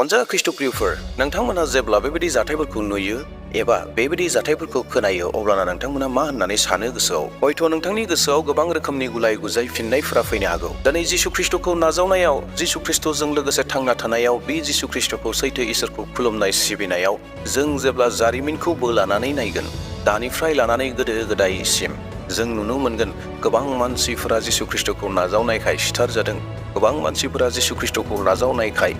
अनजा ख्रीष्टप्रियफोर नोंथांमोना जेब्ला बेबायदि जाथायफोरखौ नुयो एबा बेबायदि जाथायफोरखौ खोनायो अब्लाना नोंथांमोना मा होननानै सानो गोसोआव हयथ' नोंथांनि गोसोआव गोबां रोखोमनि गुलाय गुजाय फिननायफोरा फैनो हागौ। दिनै जिसु ख्रीष्टखौ नाजावनायाव जिसु ख्रीष्टजों लोगोसे थांना थानायाव बे जिसु ख्रीष्टखौ सैथो इसोरखौ खुलुमनाय सिबिनायाव जों जेब्ला जारिमिनखौ बोलानानै नायगोन दानिफ्राय लानानै गोदो गोदायसिम जों नुनो मोनगोन गोबां मानसिफोरा जिसु ख्रीष्टखौ नाजावनायखाय सिथार जादों। गोबां मानसिफोरा जिसु ख्रीष्टखौ नाजावनायखाय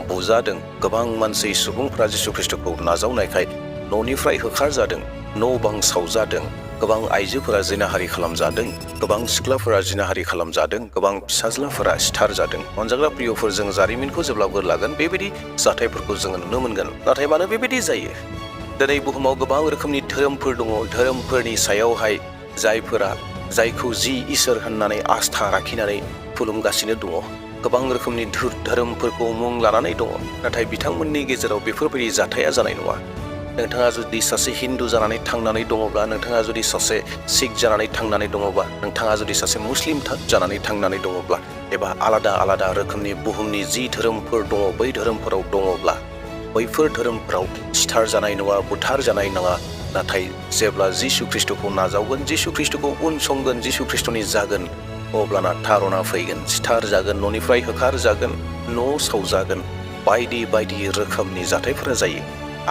बुजादों। गोबां मानसि सुबुंफोरा जिसु ख्रीष्टखौ नाजावनायखाय न'निफ्राय होखारजादों, न' बां सावजादों। गोबां आइजोफोरा जिनाहारि खालामजादों, गोबां सिख्लाफोरा जिनाहारि खालामजादों, गोबां फिसाज्लाफोरा सिथार जादों। अनजाग्रा प्रियफोर जों जारिमिनखौ जेब्ला बोरलागोन बेबायदि जाथायफोरखौ जोङो नुनो मोनगोन। नाथाय मानो बेबायदि जायो? दिनै बुहुमाव गोबां रोखोमनि धोरोमफोर दङ। धोरोमफोरनि सायावहाय जायखौ जि इसोर होननानै आस्था लाखिनानै खुलुमगासिनो दङ। गोबां रोखोमनि धोरोमफोरखौ मुं लानानै दङ। नाथाय बिथांमोननि गेजेराव बेफोरबायदि जाथाया जानाय नङा। नोंथाङा जुदि सासे हिन्दु जानानै थांनानै दङब्ला, नोंथाङा जुदि सासे सिख जानानै थांनानै दङब्ला, नोंथाङा जुदि सासे मुस्लिम जानानै थांनानै दङब्ला एबा आलादा आलादा रोखोमनि बुहुमनि जि धोरोमफोर दङ बै धोरोमफोराव दङब्ला बैफोर धोरोमफोराव सिथार जानाय नङा, बुथार जानाय नङा। नाथाय जेब्ला जिसु ख्रीष्टखौ नाजावगोन, जिसु ख्रीष्टखौ उनसंगोन, जिसु ख्रीष्टनि जागोन, अब्लाना थारना फैगोन, सिथार जागोन, न'निफ्राय होखार जागोन, न' सावजागोन, बायदि बायदि रोखोमनि जाथायफोरा जायो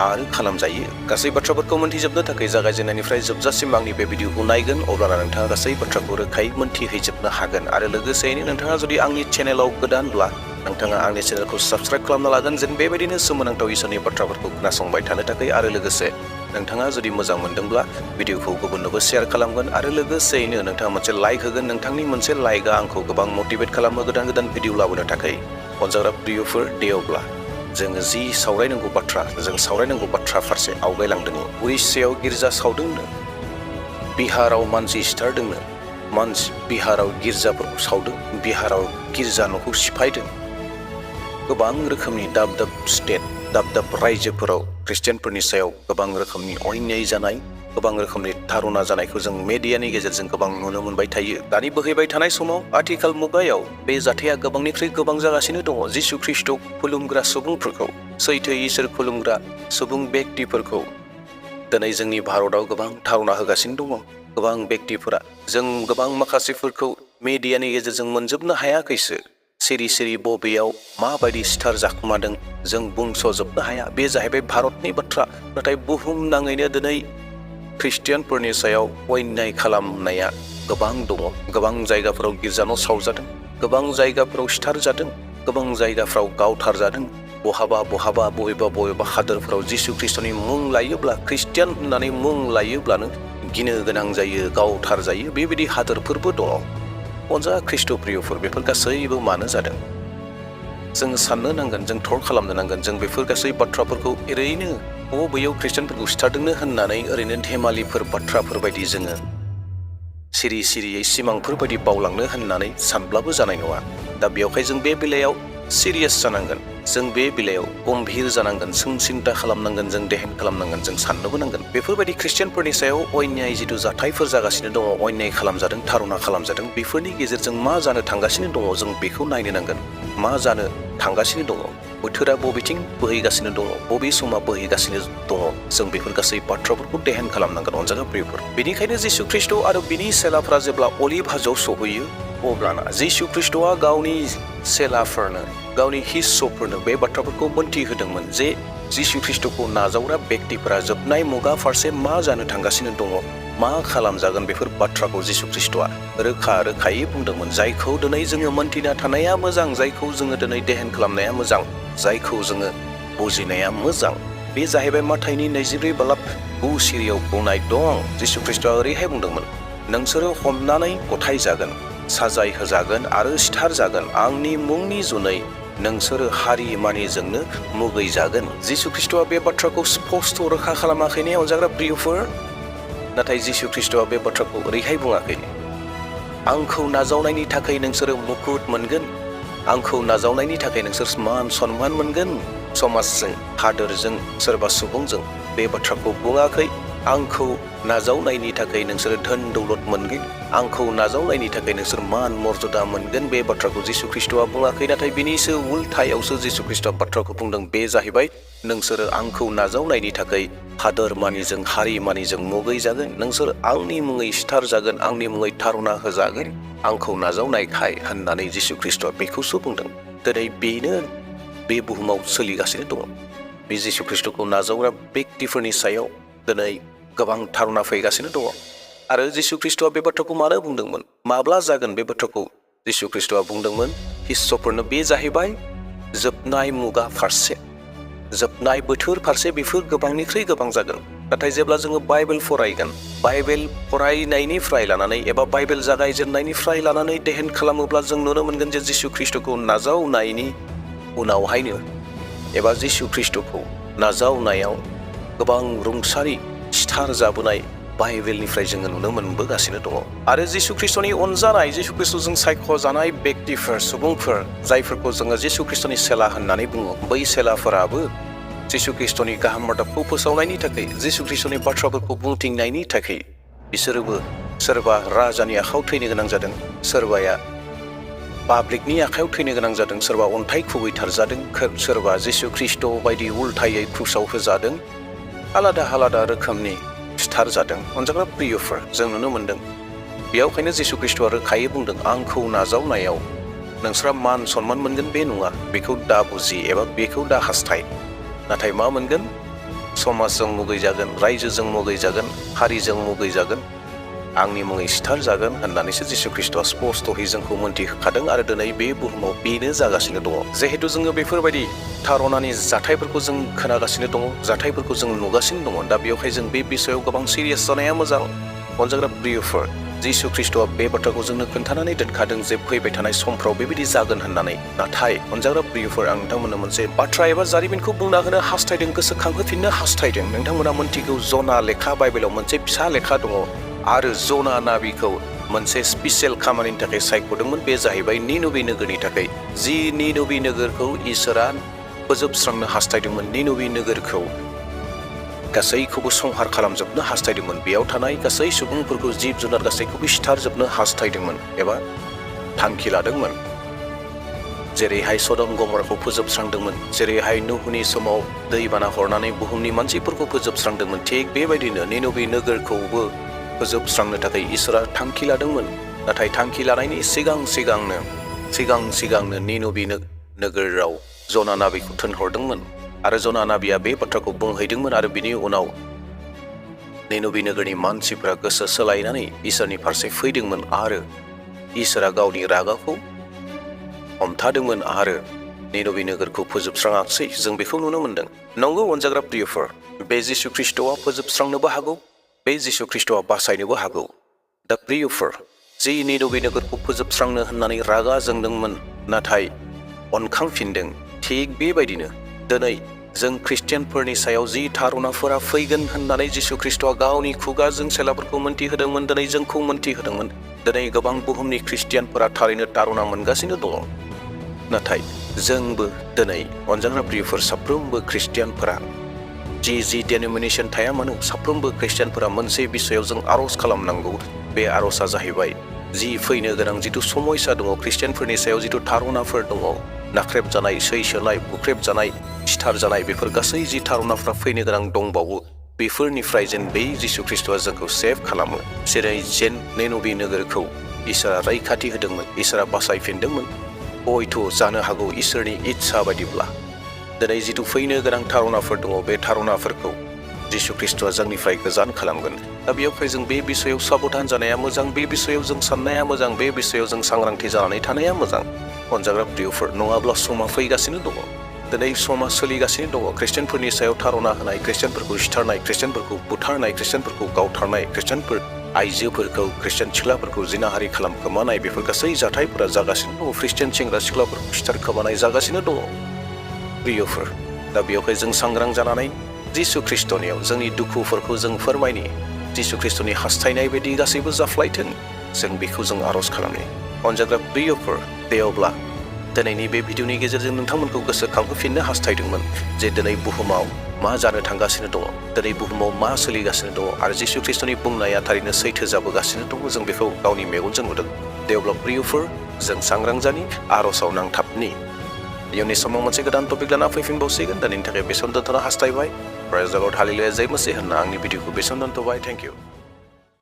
आरो खालामजायो। गासै बाथ्राफोरखौ मोनथिजोबनो थाखाय जागायजेननायनिफ्राय जोबजासिम आंनि बे भिडिअखौ नायगोन, अब्लाना नोंथाङा गासै बाथ्राखौ रोखायै मोनथिहैजोबनो हागोन। आरो लोगोसेयैनो नोंथाङा जुदि आंनि चेनेलाव गोदानब्ला नोंथाङा आंनि चेनेलखौ साबस्क्राइब खालामना लागोन, जेन बेबायदिनो सोमोनांथाव इसोरनि बाथ्राफोरखौ खोनासंबाय थानो थाखाय। आरो लोगोसे नोंथाङा जुदि मोजां मोनदोंब्ला भिडिअखौ गुबुननोबो शेयार खालामगोन। आरो लोगोसेयैनो नोंथाङा मोनसे लाइक होगोन। नोंथांनि मोनसे लाइकआ आंखौ गोबां मटिभेट खालामो गोदान गोदान भिडिअ लाबोनो थाखाय। अनजाग्रा प्रियफोर देवब्ला जोङो जि सावरायनांगौ बाथ्रा फारसे आवगायलांदों। उरिष्यायाव गिर्जा सावदोंनो, बिहाराव मानसि सिथारदोंनो, बिहाराव गिर्जाफोरखौ सावदों, बिहाराव गिर्जा न'खौ सिफायदों। गोबां रोखोमनि दाब दाब स्टेट, दाब दाब रायजोफोराव ख्रिस्टियानफोरनि सायाव गोबां रोखोमनि अन्याय जानाय, गोबां रोखोमनि धारना जानायखौ जों मेडियानि गेजेरजों गोबां नुनो मोनबाय थायो। दानि बोहैबाय थानाय समाव आथिखाल मुगायाव बे जाथाया गोबांनिख्रुइ गोबां जागासिनो दङ। जिसु ख्रीष्ट खुलुमग्रा सुबुंफोरखौ, सैथो इसोर खुलुमग्रा सुबुं व्यक्तिफोरखौ दिनै जोंनि भारताव गोबां धारना होगासिनो दङ। गोबां व्यक्तिफोरा, जों गोबां माखासेफोरखौ मेडियानि गेजेरजों मोनजोबनो हायाखैसो। सिरि सिरि बबेयाव माबायदि सिथार जाखुमादों जों बुंस'जोबनो हाया। बे जाहैबाय भारतनि बाथ्रा। नाथाय बुहुम नाङैनो दिनै ख्रिस्टियानफोरनि सायाव अन्याय खालामनाया गोबां दङ। गोबां जायगाफोराव गिर्जा न' सावजादों, गोबां जायगाफोराव सिथार जादों, गोबां जायगाफ्राव गावथार जादों। बबेबा हादोरफोराव जिसु ख्रीष्टनि मुं लायोब्ला, ख्रिस्टियान होननानै मुं लायोब्लानो गिनो गोनां जायो, गावथार जायो। बेबायदि हादोरफोरबो दङ। अनजा ख्रीष्टप्रियफोर, बेफोर गासैबो मानो जादों? जों साननो नांगोन, जों थर खालामनो नांगोन। जों बेफोर गासै बाथ्राफोरखौ ओरैनो बैयाव ख्रिस्टियानफोरखौ सिथारदोंनो होननानै ओरैनो धेमालिफोर बाथ्राफोर बायदि जोङो सिरि सिरियै सिमांफोर बायदि बावलांनो होननानै सानब्लाबो जानाय नङा। दा बेवहाय जों बे बेलायाव सिरियास जानांगोन, जों बे बेलायाव गम्भीर जानांगोन, जों सिन्था खालामनांगोन, जों देहेन खालामनांगोन, जों साननोबो नांगोन। बेफोरबायदि ख्रिस्टियानफोरनि सायाव अन्याय जिथु जाथायफोर जागासिनो दङ, अन्याय खालामजादों, धारना खालामजादों, बेफोरनि गेजेरजों मा जानो थांगासिनो दङ जों बेखौ नायनो नांगोन। मा जानो थांगासिनो दङ, बोथोरा बबेथिं बोहैगासिनो दङ, बबे समा बोहैगासिनो दङ, जों बेफोर गासै बाथ्राफोरखौ देहेन खालामनांगोन। अनजाग्रा प्रियफोर, बेनिखायनो जिसु ख्रीष्ट आरो बिनि सेलाफोरा जेब्ला अलिभ हाजोआव सहैयो, अब्लाना जिसु ख्रीष्टआ गावनि सेलाफोरनो, गावनि हिस्सफोरनो बे बाथ्राफोरखौ मोनथिहोदोंमोन जे जिसु ख्रीष्टखौ नाजावग्रा व्यक्तिफोरा जोबनाय मुगा फारसे मा जानो थांगासिनो दङ, मा खालामजागोन, बेफोर बाथ्राखौ जिसु ख्रीष्टआ रोखायै बुंदोंमोन। जायखौ दिनै जोङो मोनथिना थानाया मोजां, जायखौ जोङो दिनै देहेन खालामनाया मोजां, जायखौ जोङो बुजिनाया मोजां। बे जाहैबाय माथाइनि 23:9 सिरियाव बुंनाय दं। जिसु ख्रीष्टआ ओरैहाय बुंदोंमोन, नोंसोरो हमनानै गथायजागोन, साजाय होजागोन आरो सिथार जागोन। आंनि मुंनि जुनै नोंसोरो हारि मानिजोंनो मुगैजागोन। जिसु ख्रीष्टआ बे बाथ्राखौ स्पष्ट रोखा खालामाखैने अनजाग्रा प्रियफोर? नाथाय जिसु ख्रीष्टआ बे बाथ्राखौ ओरैहाय बुङाखै, आंखौ नाजावनायनि थाखाय नोंसोरो मुकुट मोनगोन, आंखौ नाजावनायनि थाखाय नोंसोर मान सन्मान मोनगोन। समाजजों, हादोरजों, सोरबा सुबुंजों बे बाथ्राखौ बुङाखै। आंखौ नाजावनायनि थाखाय नोंसोरो धोन दौलत मोनगोन, आंखौ नाजावनायनि थाखाय नोंसोर मान मर्यादा मोनगोन, बे बाथ्राखौ जिसु ख्रीष्टआ बुङाखै। नाथाय बिनिसो उल्थायावसो जिसु ख्रीष्टआ बाथ्राखौ बुंदों। बे जाहैबाय नोंसोरो आंखौ नाजावनायनि थाखाय हादोर मानिजों हारि मानिजों मुगै जागोन, नोंसोर आंनि मुङै सिथार जागोन, आंनि मुङै थारना होजागोन, आंखौ नाजावनायखाय होननानै जिसु ख्रीष्टआ बेखौसो बुंदों। दिनै बेनो बे बुहुमाव सोलिगासिनो दङ। बे जिसु ख्रीष्टखौ नाजावग्रा बेक्तिफोरनि सायाव दिनै गोबां थारना फैगासिनो दङ। आरो जिसु ख्रीष्टआ बे बाथ्राखौ मानो बुंदोंमोन, माब्ला जागोन बे बाथ्राखौ जिसु ख्रीष्टआ बुंदोंमोन। ख्रिस्ट'फोरनो बे जाहैबाय जोबनाय मुगा फारसे, जोबनाय बोथोर फारसे बेफोर गोबांनिख्रुइ गोबां जागोन। नाथाय जेब्ला जोङो बाइबेल फरायगोन, बाइबेल फरायनायनिफ्राय लानानै एबा बाइबेल जागायजेननायनिफ्राय लानानै देहेन खालामोब्ला जों नुनो मोनगोन जे जिसु ख्रीष्टखौ नाजावनायनि उनावहायनो एबा जिसु ख्रीष्टखौ नाजावनायाव गोबां रुंसारि सिथार जाबोनाय बाइबेलनिफ्राय जोङो नुनो मोनबोगासिनो दङ। आरो जिसु ख्रीष्टनि अनजानाय, जिसु ख्रीष्टजों सायख'जानाय बेक्तिफोर, सुबुंफोर, जायफोरखौ जोङो जिसु ख्रीष्टनि सेला होननानै बुङो, बै सेलाफोराबो जिसु ख्रीष्टनि गाहाम रादाबखौ फोसावनायनि थाखाय, जिसु ख्रीष्टनि बाथ्राफोरखौ बुंथिंनायनि थाखाय बिसोरोबो सोरबा राजानि आखायाव थैनो गोनां जादों, सोरबाया पाब्लिकनि आखायाव थैनो गोनां जादों, सोरबा अन्थाइ खुबैथारजादों, सोरबा जिसु ख्रीष्ट बायदि उल्थायै क्रुसाव होजादों, आलादा आलादा रोखोमनि सिथार जादों। अनजाग्रा प्रियफोर, जों नुनो मोनदों बेयावखायनो जिसु ख्रीष्टआ रोखायै बुंदों, आंखौ नाजावनायाव नोंस्रा मान सन्मान मोनगोन बे नङा, बेखौ दा बुजि एबा बेखौ दा हास्थाय। नाथाय मा मोनगोन? समाजजों मुगैजागोन, रायजोजों मुगैजागोन, हारिजों मुगैजागोन, आंनि मुङै सिथार जागोन होननानैसो जिसु ख्रीष्टआ स्पष्टयै जोंखौ मोनथिहोखादों। आरो दिनै बे बुहुमाव बेनो जागासिनो दङ। जिहेतु जोङो बेफोरबायदि थारनानि जाथायफोरखौ जों खोनागासिनो दङ, जाथायफोरखौ जों नुगासिनो दङ। दा बेवहाय जों बे बिषयाव गोबां सिरियास जानाया मोजां। अनजाग्रा प्रियफोर, जिसु ख्रीष्टआ बे बाथ्राखौ जोंनो खोन्थानानै दोनखादों जे फैबाय थानाय समफ्राव बेबायदि जागोन होननानै। नाथाय अनजाग्रा प्रियफोर, आं नोंथांमोननो मोनसे बाथ्रा एबा जारिमिनखौ बुंना होनो हास्थायदों, गोसोखांहोफिननो हास्थायदों। नोंथांमोना मोनथिगौ, जना लेखा बाइबेलाव मोनसे फिसा लेखा दङ आरो जना नाबिखौ मोनसे स्पेसियेल खामानिनि थाखाय सायख'दोंमोन। बे जाहैबाय निनबे नोगोरनि थाखाय। जि निनबे नोगोरखौ इसोरा फोजोबस्रांनो हास्थायदोंमोन, निनबे नोगोरखौ गासैखौबो संहार खालामजोबनो हास्थायदोंमोन, बेयाव थानाय गासै सुबुंफोरखौ, जिब जुनार गासैखौबो सिथारजोबनो हास्थायदोंमोन एबा थांखि लादोंमोन। जेरैहाय सदम गमराखौ फोजोबस्रांदोंमोन, जेरैहाय नूहनि समाव दैबाना हरनानै बुहुमनि मानसिफोरखौ फोजोबस्रांदोंमोन, थिग बेबायदिनो निनबे नोगोरखौबो फोजोबस्रांनो थाखाय इसोरा थांखि लादोंमोन। नाथाय थांखि लानायनि सिगांनो निनबे नोगोराव जना नाबिखौ थिनहरदोंमोन आरो जना नाबिया बे बाथ्राखौ बुंहैदोंमोन। आरो बिनि उनाव निनबे नोगोरनि मानसिफोरा गोसो सोलायनानै इसोरनि फारसे फैदोंमोन आरो इसोरा गावनि रागाखौ हमथादोंमोन आरो निनबे नोगोरखौ फोजोबस्राङाखिसै। जों बेखौ नुनो मोनदों। नंगौ अनजाग्रा प्रियफोर, बे जिसु ख्रीष्टआ फोजोबस्रांनोबो हागौ, बे जिसु ख्रीष्टआ बासायनोबो हागौ। दा प्रियफोर, जि निनबे नोगोरखौ फोजोबस्रांनो होननानै रागा जोंदोंमोन नाथाय अनखांफिनदों, थिग बेबायदिनो दिनै जों ख्रिस्टियानफोरनि सायाव जि थारनाफोरा फैगोन होननानै जिसु ख्रीष्टआ गावनि खुगाजों सेलाफोरखौ मोनथिहोदोंमोन, दिनै जोंखौ मोनथिहोदोंमोन। दिनै गोबां बुहुमनि ख्रिस्टियानफोरा थारैनो थारना मोनगासिनो दङ। नाथाय जोंबो दिनै अनजाग्रा प्रियफोर, साफ्रोमबो ख्रिस्टियानफोरा जि डेनोमिनेसन थाया मानो, साफ्रोमबो ख्रिस्टियानफोरा मोनसे बिषयाव जों आरज खालामनांगौ। बे आरजआ जाहैबाय जि फैनो गोनां जिथु समयसा दङ, ख्रिस्टियानफोरनि सायाव जिथु थारनाफोर दङ, नाख्रेब जानाय, सैसोनाय, बुख्रेब जानाय, सिथार जानाय, बेफोर गासै जि थारनाफ्रा फैनो गोनां दंबावो, बेफोरनिफ्राय जेन बै जिसु ख्रीष्टआ जोंखौ सेभ खालामो। जेरै जेन निनबे नोगोरखौ इसोरा रैखाथि होदोंमोन, इसोरा बासायफिनदोंमोन। हयथ' जानो हागौ इसोरनि इच्छा बायदिब्ला दिनै जिथु फैनो गोनां थारनाफोर दङ, बे थारनाफोरखौ जिसु ख्रीष्टआ जोंनिफ्राय गोजान खालामगोन। दा बेयावहाय जों बे बिषयाव साबधान जानाया मोजां, बे बिषयाव जों साननाया मोजां, बे बिषयाव जों सांग्रांथि जानानै थानाया मोजां। अनजाग्रा प्रियफोर, नङाब्ला समा फैगासिनो दङ, दिनै समा सोलिगासिनो दङ। ख्रिस्टियानफोरनि सायाव थारना होनाय, ख्रिस्टियानफोरखौ सिथारनाय, ख्रिस्टियानफोरखौ बुथारनाय, ख्रिस्टियानफोरखौ गावथारनाय, ख्रिस्टियानफोर आइजोफोरखौ, ख्रिस्टियान सिख्लाफोरखौ जिनाहारि खालामखोमानाय, बेफोर गासै जाथायफोरा जागासिनो दङ। ख्रिस्टियान सेंग्रा सिख्लाफोरखौ सिथारखोमानाय जागासिनो दङ। प्रियफोर, दा बेवहाय जों सांग्रां जानानै जिसु ख्रीष्टनियाव जोंनि दुखुफोरखौ जों फोरमायनि, जिसु ख्रीष्टनि हास्थायनाय बायदि गासैबो जाफ्लायथों, जों बेखौ जों आरज खालामनि। अनजाग्रा प्रियफोर, दे अब्ला दिनैनि बे भिडिअनि गेजेरजों नोंथांमोनखौ गोसोखांहोफिननो हास्थायदोंमोन जे दिनै बुहुमाव मा जानो थांगासिनो दङ, दिनै बुहुमाव मा सोलिगासिनो दङ आरो जिसु ख्रिस्टनि बुंनाया थारैनो सैथो जाबोगासिनो दङ। जों बेखौ गावनि मेगनजों नुदों। दे अब्ला प्रियफोर, जों सांग्रां जानि, आर'जआव नांथाबनि। इयुननि समाव मोनसे गोदान टपिक लाना फैफिनबावसिगोन। दिनैनि थाखाय बेसेयावनो दोनथ'नो हास्थायबाय। प्रेज द लर्ड, हालेलुया, जय मसीह होनना आंनि भिडिअखौ बेसेयावनो दोनथ'बाय। Thank you.